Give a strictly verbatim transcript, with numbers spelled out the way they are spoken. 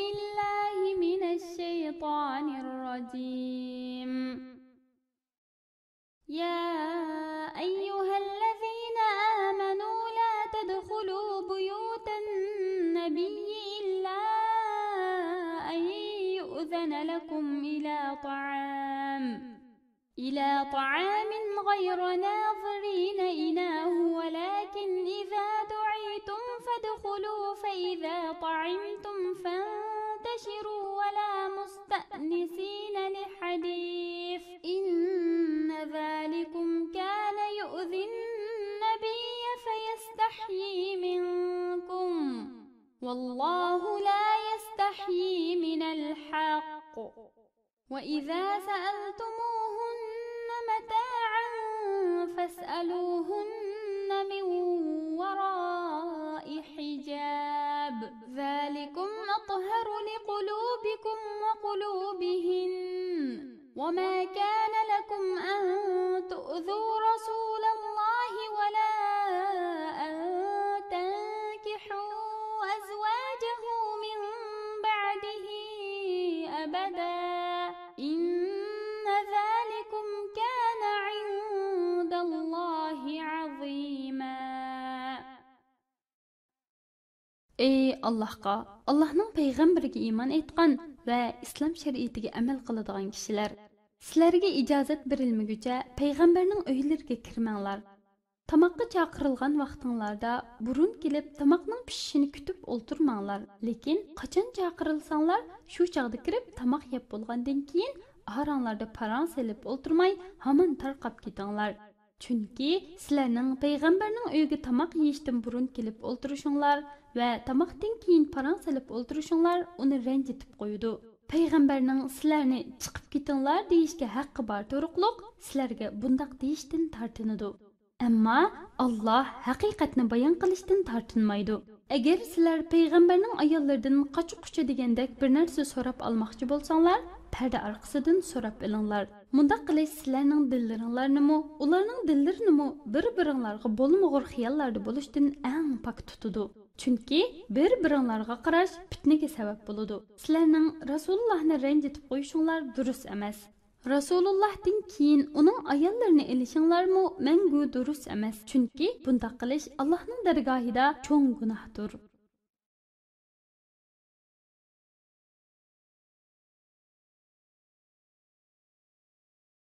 بالله من الشيطان الرجيم. يا أيها الذين آمنوا لا تدخلوا بيوت النبي إلا أن يؤذن لكم إلى طعام إلى طعام غير ناظرين إناه ولكن إذا دعيتم فادخلوا فإذا طعمتم فانتشروا ولا مستأنسين لحديث إن ذلكم كان يؤذي النبي فيستحيي منكم والله لا يستحيي من الحق وإذا سألتموهن متاعا فاسألوهن من وراء حجاب ذلكم أطهر لقلوبكم وقلوبهن وما كان لكم أن تؤذوا رسول الله ولا أن تنكحوا أزواجه من بعده أبدا إن ذلكم كان عند الله عظيما. ئەي ئاللاھقا، ئاللاھنىڭ پەيغەمبىرىگە ئىمان ئېيتقان ۋە ئىسلام شەرىئىتىگە ئەمەل قىلىدىغان كىشىلەر، سىلەرگە ئىجازەت بېرىلمىگۈچە پەيغەمبەرنىڭ ئۆيلىرىگە كىرمەڭلار. تاماققا چاقىرىلغان ۋاقتىڭلاردا بۇرۇن كېلىپ تاماقنىڭ پىشىشىنى كۈتۈپ ئولتۇرماڭلار، لېكىن قاچان چاقىرىلساڭلار شۇ چاغدا كىرىپ تاماق يەپ بولغاندىن كېيىن ئاراڭلاردا پاراڭ سېلىپ ئولتۇرماي ھامان تارقاپ كېتىڭلار. چۈنكى سىلەرنىڭ پەيغەمبەرنىڭ ئۆيىگە تاماق يېيىشتىن بۇرۇن كېلىپ ئولتۇرۇشۇڭلار ۋە تاماقتىن كېيىن پاراڭ سېلىپ ئولتۇرۇشۇڭلار ئۇنى رەنجىتىپ قويىدۇ. پەيغەمبەرنىڭ سىلەرنى چىقىپ كېتىڭلار دېيىشكە ھەققى بار تۇرۇقلۇق سىلەرگە بۇنداق دېيىشتىن تارتىنىدۇ. ئەمما ئاللاھ ھەقىقەتنى بايان قىلىشتىن تارتىنمايدۇ. ئەگەر سىلەر پەيغەمبەرنىڭ ئاياللىرىدىن قاچا-قۇچا دېگەندەك بىر نەرسە سوراپ ئالماقچى بولساڭلار، پەردە ئارقىسىدىن سوراپ ئېلىڭلار. مۇنداق قىلىش سىلەرنىڭ دىللىرىڭلارنىمۇ، ئۇلارنىڭ دىللىرىنىمۇ بىر-بىرىڭلارغا بولمىغۇر خىياللاردا بولۇشتىن ئەڭ پاك تۇتىدۇ. چۈنكى بىر-بىرىڭلارغا قاراش پىتنىگە سەۋەب بولىدۇ. سىلەرنىڭ رەسۇلۇللاھنى رەنجىتىپ قويۇشۇڭلار دۇرۇس ئەمەس. رەسۇلۇللاھتىن كېيىن ئۇنىڭ ئاياللىرىنى ئېلىشىڭلارمۇ مەڭگۈ دۇرۇس ئەمەس، چۈنكى بۇنداق قىلىش ئاللاھنىڭ دەرگاھىدا چوڭ گۇناھتۇر.